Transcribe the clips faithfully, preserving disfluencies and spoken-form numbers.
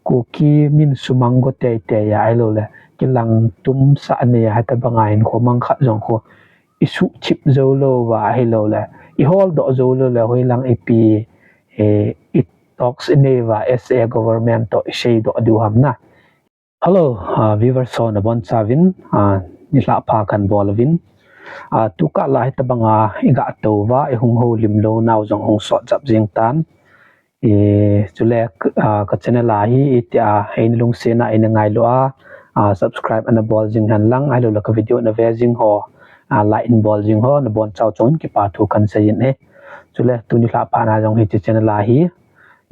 Kuki min sumang go teitei a ahilou le, kilang tumsah nei a, hitabang a hinkho mang khat jong khu isuhthip jou lou va ahilou le, ihol doh jou lou le, hoilang ipi, eh, i talks inei va S A government toh isei doh diu ham na. Hello, uh, viewers ho nabonchauvin, uh, nilhah pha kan bol uvin. Uh, tukah la hitabang a iga tou va, ihung houlim lou nau jong hung sot jap jing tan. I, chule, ah, ka channel a hi, itia, eina lungset a, eina ngailu a, ah, subscribe ana bol jing hen lang, ahilou le ka video na ve jing ho, ah, like in bol jing ho, nabonchau chungin kipa thu kan seiyin e. Chule, tuni lhah phat na jong hiche channel a hi,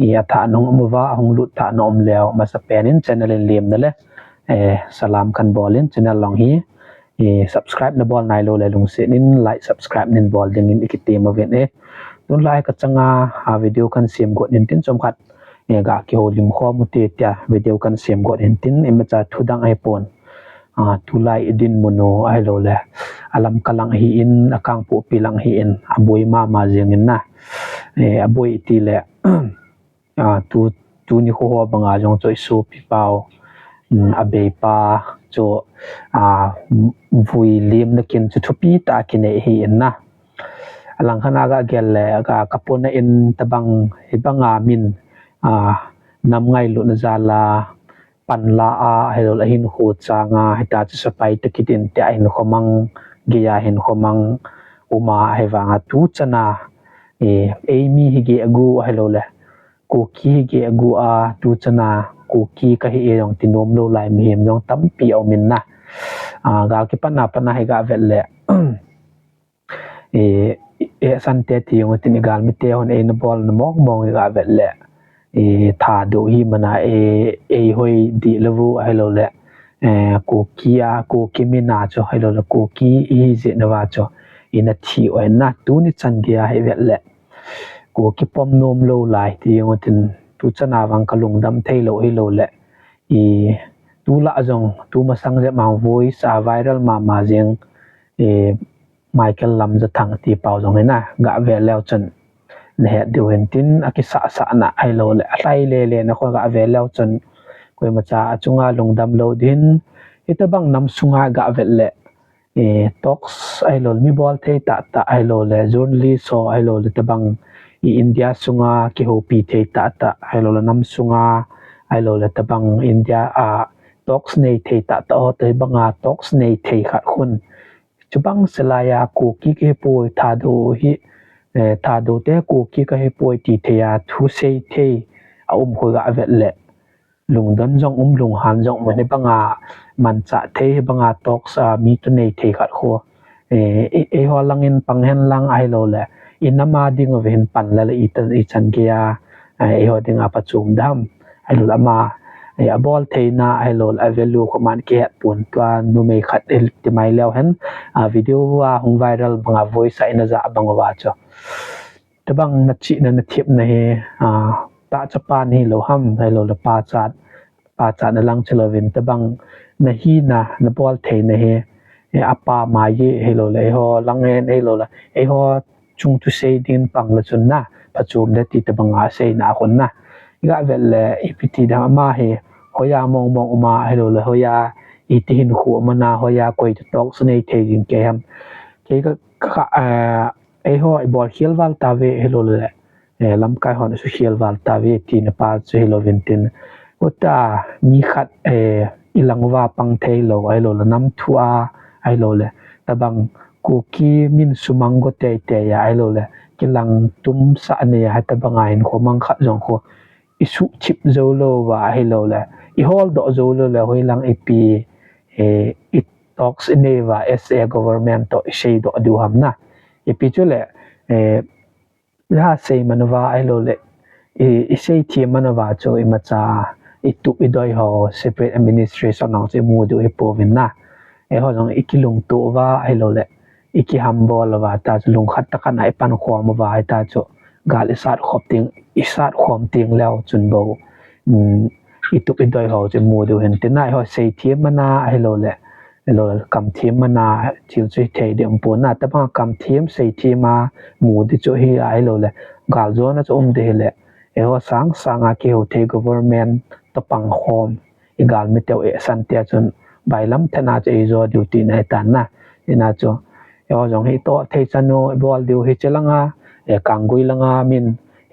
i, athah na hung um uva, ahung lut thah na um leu, masapen in channel in lemna le, eh, salam kan bol in channel long hi, i, subscribe nabol nailou le lungset in like subscribe neibol dingin ikitem uvin e. Tun lai ka changa, a, video kan sem got in tin chomkhat, i, ga kihoulim khom ute tia video kan sem got in tin imacha thu dang ahipon. A, tulai idinmun u ahilou le, alam kalang ahin, akangpopi lang ahin, aboi mama jingin na. E, aboi iti le, a, tu, tuni khoho banga jong chu isopi pau, um, abeipa chu, a, vuilimna kin chu thupi tah kinei ahin na. Alangkhat a ga gel le, ka, ka pona in tabang, hibanga min, a, nam ngailutna jal a, panla a, ahilou le ahinkho chang a, hita chu sepai toh kidin tia hinkho mang, geiya hinkho mang, uma hivanga tuchan a, e, eimi hi gei agu ahilou le, Kuki hi gei agu a, tuchan a, Kuki kahi e jong ti nom lou lai mihem jong tampi aumin na. A, ga kipan a pan a hi ga vet le, e, e, sante ti jong tin igalmite hon eina bolna mong mong iga vet le, e, Thadou hi mana, e, eihoi dih lou u ahilou le, e, Kuki a, Kuki min a chu ahilou le, Kuki ihi jeh na va chu ina thi u ahin na, tuni chan geiya hi vet le, Kuki pom nom lou lai ti jong tin, tuchan a vang ka lungdam thei lou hilou le, i, tulai jong, tumasang jep mang voice a viral mama jing, i, Michael Lamjathang ti pau jong hi na, ga ve leu chun, nahet diu hin tin, akisahsahna ahilou le, alhai lele na khu ga ve leu chun, koimacha achunga lungdam lou ding, hitabang nam sunga ga vet le, e, talks ahilou le, mi bol thei tah tah ahilou le, journalist ho ahilou le, tabang i India sunga kihoupi thei tah tah ahilou le, nam sunga ahilou le, tabang India a talks nei thei tah tah ho, tabanga talks nei thei khat khun. Chubang seh laiya Kuki kahipoi, Thadou hi, eh, Thadou te Kuki kahipoi ti thei a, thusei thei aum khu ga vet le, lungdon jong um, lunghan jong um, hibanga manchah thei, hibanga talks a mi toh nei thei khat khu. Eh, ei, eiho langin pang hen lang ahilou le, i nam a ding uva hin pan le le i ta, i chan geiya, eh, eiho dinga phachom dem. Ahilou le ama, eh, abol theina, ahilou le avalue khu aman kihet pon, tua numei khat, eh, ti mai leu hen, a, video a hung viral banga voice a ina ja bang uva chu. Tabang nachihna nathepna hi, a, tahchapa nahi lou ham, ahilou le pachat, pachat na lang chu louvin tabang nahina, nabol theina hi, e, apa mai e, ahilou le, eiho lang hen, ahilou le, eiho chung thusei dingin pang le chun na, phachom le ti tabang a seina khun na. Iga vet le, ipi ti dem ama hi, hoiya mong mong uma, ahilou le, hoiya iti hinkho mana, hoiya koi toh talks nei thei ding kei ham. Kei ka, ka, ka, eh, eiho ibol khel val tauve, ahilou le, eh, lamkai hon asukhel val tauve, tina pa chu hilou vin tin. Uta, mi khat, eh, ilang uva pang thei lou, ahilou le, nam thu a, ahilou le, tabang Kuki min sumang go teitei a, ahilou le, kilang tumsah nei a, hitabang a hinkho mang khat jong khu, isuhthip jou lou va, ahilou le, ihol doh jou lou le, hoilang ipi, eh, i talks inei va, S A government toh isei doh diu ham na. Ipi chu le, eh, Iha sei man uva ahilou le, i, isei them man uva chu imacha, itup idoi ho, separate administration ho chu imu diu hi pouvin na. Eiho jong ikilungto uva ahilou le, iki humble uva ta chu lungkhat tah a ipan khom uva hita chu gal isat khom teng, isat khom teng leu chun bou, um, itup idoi ho chu imu diu hin tin na, eiho sei them man a ahilou le, Ahilou le, kamthem man a thil chu hithei ding umpon na, tabang kamthem, seithem a mu ding chu hi ahilou le, galjona chu um ding hile, eiho sang sanga kihou thei government toh pangkhom, igalmi teu eisan tia chun bailam thena chu eijo diu tina ahitan na. Ina chu, eiho jong hi toh thei chanu ibol diu hiche langa, eh, Kanggui langa min,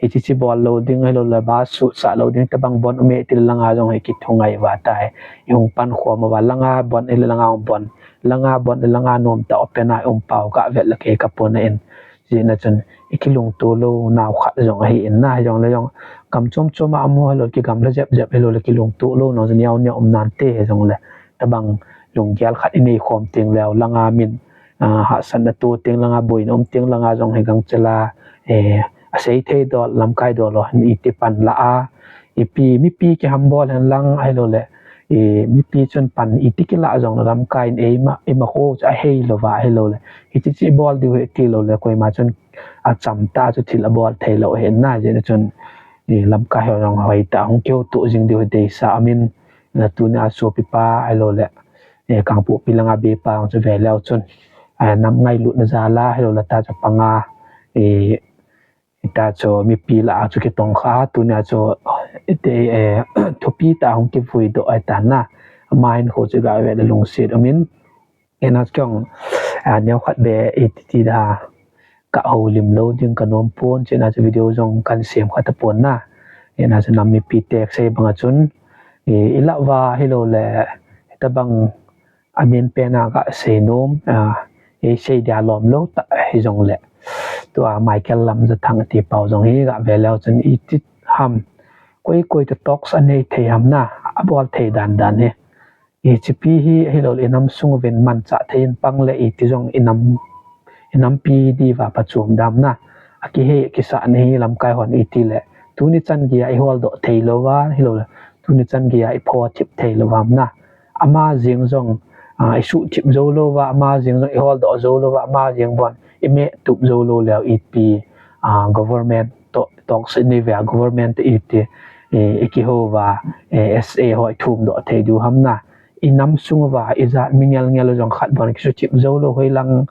hiche chi bol lou ding, ahilouleh basuhsah lou ding, tobang bon um e ti langa jong hi kithungai uva tai. Ihung pankhom uva langa bon, ile langa bon, langa bon, ile langa nomtah open a um pau kavet le kei kapona in. Jeh a chun, ikilungto lou nau khat jong ahi in na, jongle jong, gam chom chom a um u hilou, kigamla jep jep hilou le kilungto lou nau jong neo neo um nante, jongle, tobang lunggel khat inei khom teng leu, langa min, ah, hahsatna to teng langa, boina um teng langa jong hi gangchela, eh, asei thei dol, lamkai dol lou, iti pan la a, ipi, mipi kihambol hen lang, ahilouleh, i, mipi chun pan iti kila jong lamkai in eima, eima kho chu ahei louva, ahilouleh, hiche chi bol diu hi ti louleh, koima chun achamtah chu thil abol thei lou ahi na, jeh a chun, i, lamkai ho jong hoitah hung kihoto jing diu hi deisah aum in, na tunia sopipa, ahilouleh, eh, Kangpokpi langa bepa chu ve leu chun, eh, nam ngailutna jal a, ahilouleh ta chu panga, eh, ita chu mipi lah a chu kitongkha, tunia chu, ite, eh, thupi tah a hung kivui doh ahitan na, ama hinkho chu gavet le lungset um in, ina chu kong, ah, neokhat be iti ti da, kahoulim lou ding kanom pon, chuna chu video jong kahin sem kha tapon na, ina chu nam mipi te kasei banga chun, i, ilah uva hilouleh, hitobang amin pena kasei nom, ah, eisei dia lom lou tah hijongle, tua Michael Lamjathang ati pau jong hi gave leu chun iti ham, koi koi toh talks anei thei ham na, abol thei dan dan hi. Hichepi hi, ahilouleh inam sung uvin manchah thei in pang le iti jong inam, inampi diuva phachom dam na, akihei akisah na hi lamkai hon iti le, tuni chan geiya ihol doh thei louva, ahilouleh, tuni chan geiya ipho thip thei louva ham na, ama jeng jong, ah, isuh thip jou louva, ama jeng jong ihol doh jou louva, ama jeng bon imeh tup jou lou leu ipi, ah, government toh talks inei uva, government toh iti, eh, ikihou uva, eh, S A ho ithum doh thei diu ham na. Inam sung uva, ijat mi ngel ngel u jong khat bon kisuthip jou lou hoilang,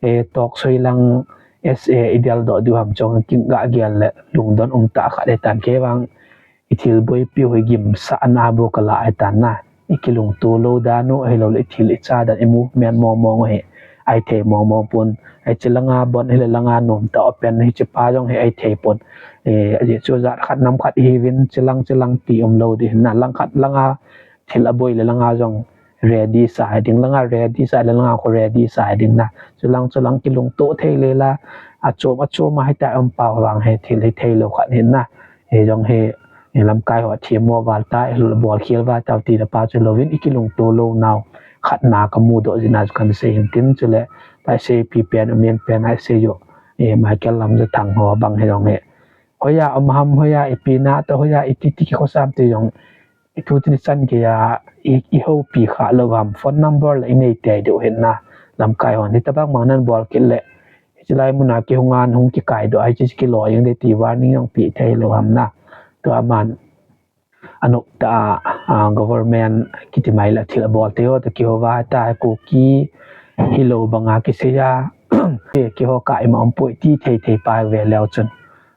eh, talks hoilang, S A idel doh diu ham chong kigagel le lungdon um tah khat ahitan kei vang. Ithil boipi u hi gimsahna bou kala ahitan na. Ikilungto lou dan u, ahilouleh ithil icha dan, i movement mong mong u hi. Ahithei mong mong pon, hiche langa bon, hile langa nomtah open, hichepa jong hi ahithei pon. Eh, ajeh chu jat khat nam khat ihiuvin, chilang chilang ti um lou ding ahin na, lang khat langa thil aboi le langa jong ready sa hi ding, langa ready sa le langa khu ready sa hi ding na. Chulang chulang kilungto thei le la, achom achom a hita um pau vang hi thil hithei lou khat ahin na. Hijong hi, eh, lamkai ho themmo val ta, eh, bol khel val ta, ti na pa chu louvin ikilungto lou nau khat na kamu doh jeh a chu kahin sei hin tin, chule, pa seipi pen, umin pen a sei u, eh, Michael Lamjathang ho bang hijong hi. Hoiya um ham, hoiya ipi na toh, hoiya iti ti kikhosam ti jong, ituni chan geiya i, ihoupi kha lou ham, phone number la inei tei diu ahin na, lamkai hon hitobang bang nan bol kit le, hiche lai muna kihunga hung kikai doh a, hiche kilo jeng ding ti warning jong pe thei lou ham na. Tua aman, anop tah a, ah, government kiti mai le thil abol thei ho toh kihou uva, ta Kuki hilou banga kisei a, kihou kah ima um poi ti thei thei pa ve leu chun.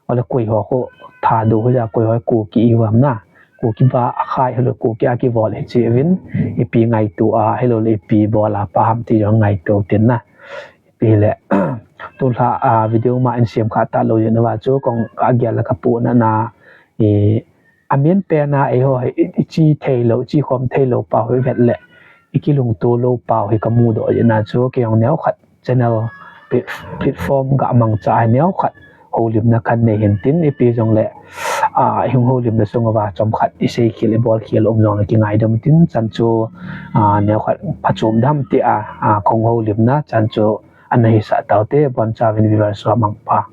Ole koi ho khu Thadou hoiya koi ho Kuki ihiu ham na. Kuki va akhai hilou Kuki a kibol hiche uvin, ipi ngaito a, hilouleh ipi bol a pa ham ti jong ngaito tin na. Ipi le, tulha, ah, video ma in sem kha talou jeh uva chu kong kagel le kapohna na, i, amin pen a eiho hi, i, ichi thei lou, ichi khom thei lou pau hi vet le, ikilungto lou pau hi kamu doh jeh a chu kei jong neokhat channel plat-, platform ga mangcha a neokhat houlimna kahin nei hin tin, ipi jongle, ah, ihung houlimna sung uva chomkhat isei khel, ibol khel um jongle kingaidam tin, chan chu, ah, neokhat phachom dam ti a, ah, kong houlimna chan chu ana hisah taute, bonchauvin viewers ho mangpha.